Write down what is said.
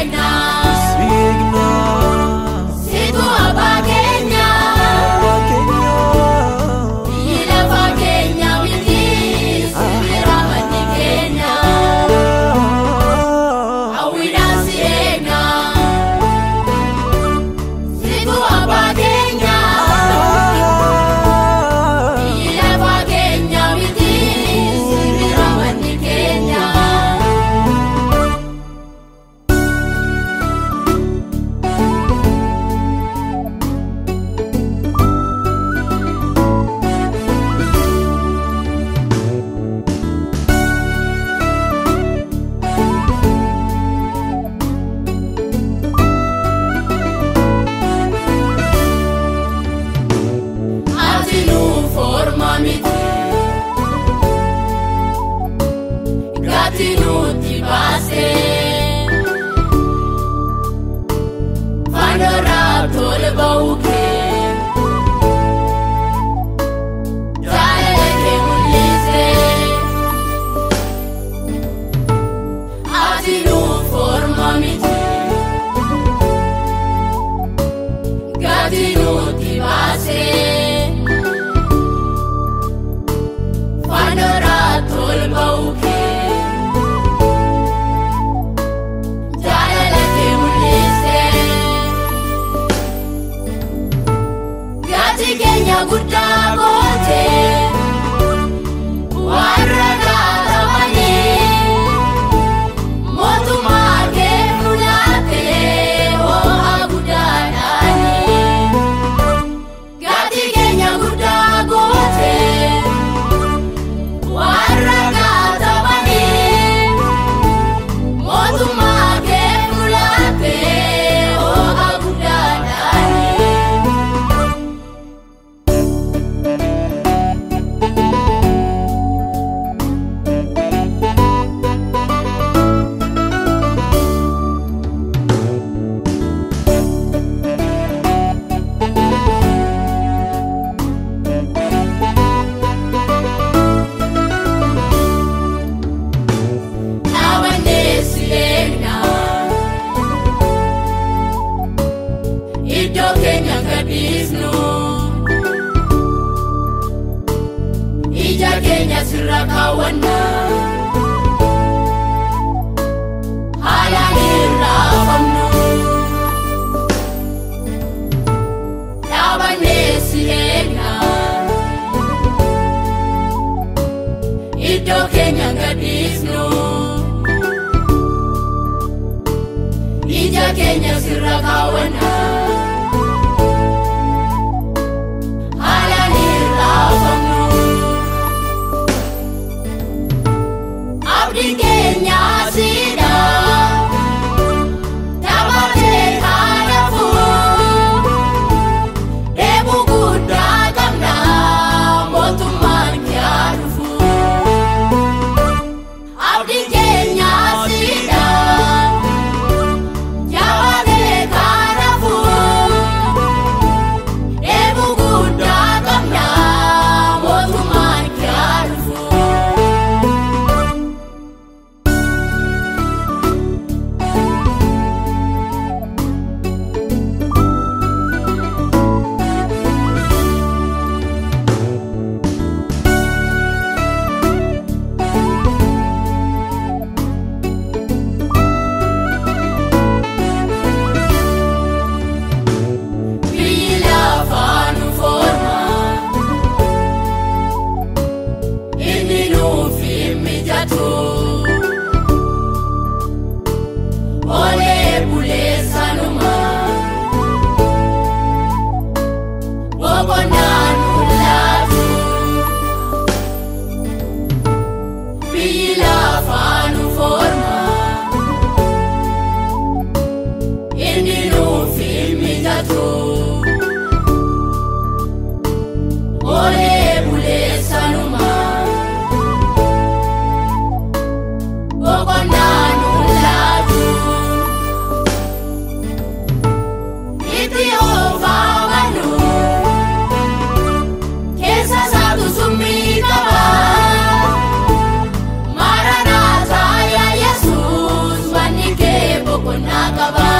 eegna. Si eegna. Situ abbaa keenya. Abbaa keenya. Biyyi lafa keenya miti. Si bira manni keenya. Hawwiidhaan si eegna. Situ abbaa keenya. Biyyi lafa keenya miti. Si bira manni keenya. Ati nuuf orma miti. Gati nuti baase. Fannoorraa tole ba'uu kee. Jaalala kee mul'ise. Ati nuuf orma miti. Gati nuti baase. Fannoorraa tole ba'uu kee. Jaalala kee mul'ise. Gati keenya guddaa goote. Warra gaatamanii. Mootummaa kee fudhatee ho'a guddaadhaanii. Gati keenya guddaa goote. Warra gaatamanii. Mootummaa kee fudhatee ho'a guddaadhaanii. Dhaabannee si eegna. Iddoo keenya gadhiisnu. Ija keenya sirra kaawwanna. Haalaan hin raafamnu. Dhaabannee si eegna. Iddoo keenya gadhiisnu. Ija keenya sirra kaawwanna. Haalaan hin raafamnu. Abdiin keenya sidha. Taphatee kaanafu. Dheebuu guddaa qabna. Mootummaan kee haa dhufu. Abdiin keenya sidha. Jabaatee kaanafu. qaba.